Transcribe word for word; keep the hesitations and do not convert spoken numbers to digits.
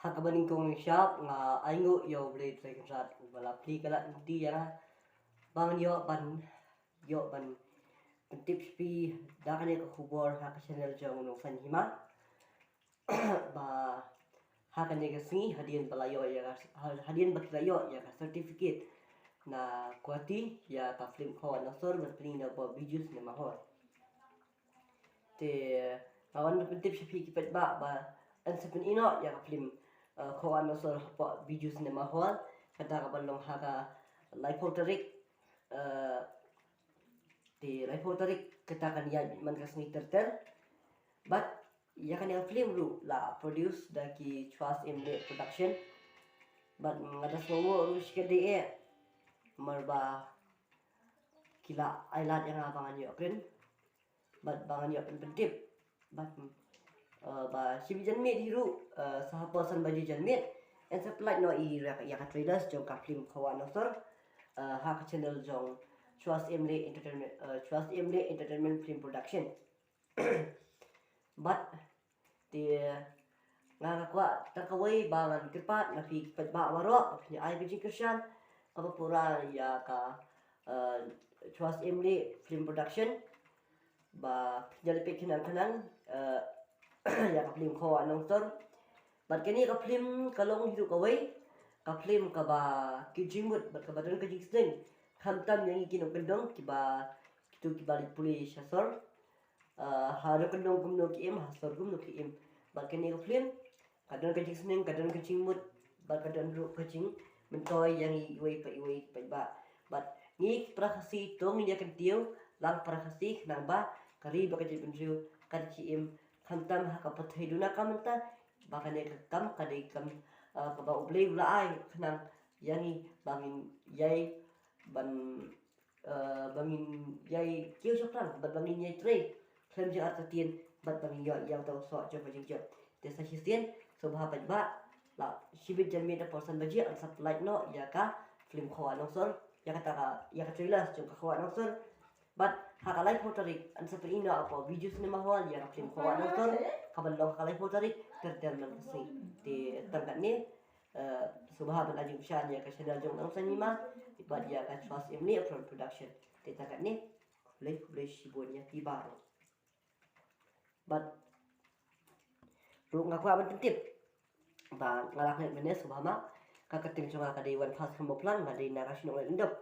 Ha kaba nyngkong nyngshap nga ainguh ïa U Blei Trai Kynrad uba la plie ka lad lynti ïa nga ba ngan ïoh ban, ïoh ban pyntip sha phi da kane ka khubor ha ka channel jong u Nongsan Hima. Ba ha kane ka sngi hadien ba la ïoh ïa ka, hadien ba ki la ïoh ïa ka certificate na Guwahati ïa ka film Khawa Nongsor ban pyni na Bijou Cinema Hall. Te nga wan pyntip sha phi ki paidbah ba yn sa pyni noh ïa ka film, eh, Khawa Nongsor hapoh Bijou Cinema Hall, kata ka ban long ha ka laiphew tarik, eh, te laiphew tarik kata kan ïaid man ka sngi ter ter. Bad ïa kane ka film ruh la produce da ki Chwas Imleh Production. Bad nga da sngewnguh ruh shikatdei eh namar ba ki la ai lad ïa nga ba ngan ïoh kren bad ba ngan ïoh pyn pyntip. Bad, eh, ba shibit janmiet hi ruh, eh, sa hapoh san baje janmiet yn sa pynlait noh ïa ka, ïa ka trailers jong ka film Khawa Nongsor, eh, ha ka channel jong Chwas Imleh Entertainment, eh, Chwas Imleh Entertainment Film Production. Bad te nga nga kwah tang kawei ba ngan kyrpad na phi ki paidbah baroh ba phin ai ka jingkyrshan kaba pura ïa ka, eh, Chwas Imleh Film Production. Ba phin ïa leit peit khnang khnang, eh, ïa ka film Khawa Nongsor. Bad kane ka film ka long hi ruh kawei ka film kaba kit jingmut bad kaba don ka jingsneng, khamtam ïa ngi ki nongkyndong kiba, kito kiba leit pule sha sor. Ah, ha nongkyndong kumno ki im, ha sor kumno ki im. Bad kane ka film ka don ka jingsneng, ka don ka jingmut bad ka don ruh ka jingmyntoi ïa ngi iwei pa iwei paidbah. Bad ngi ki para Khasi to ngin ïa kyntiew lang para Khasi khnang ba ka ri bad ka jaitbynriew kan sa im, khamtam ha ka pyrthei duna ka mynta ba kane ka kam ka dei ka kam, eh, kaba U Blei u la ai khnang ïa ngi ba ngin ïai ban, eh, ba ngin ïai kiew shaphrang bad ba ngin ïai trei khlem jynjar artatien bad ba ngin ïoh ïa uta u soh jong ka jingjop. Te sa shisien sngewbha paidbah, la shibit janmiet hapoh san baje yn sa pynlait noh ïa ka film Khawa Nongsor, ïa kata ka, ïa ka trailers jong ka Khawa Nongsor. Bad ha ka laiphew tarik yn sa pyni noh hapoh Bijou Cinema Hall ïa ka film Khawa Nongsor, ka ban long ha ka laiphew tarik ter ter man ka sngi. Te tang katne, eh, sngewbha ban ai jingkyrshan ïa ka channel jong u Nongsan Hima bad ïa ka Chwas Imleh Production. Te tang katne, khublei khublei shibun ïa phi baroh. Bad ruh nga kwah ban pyntip ba nga la kynnoh mynne sngewbha ma, ka kyrteng jong nga ka dei Wanphas Khymboplang, nga dei na ka shnong Laitumdop.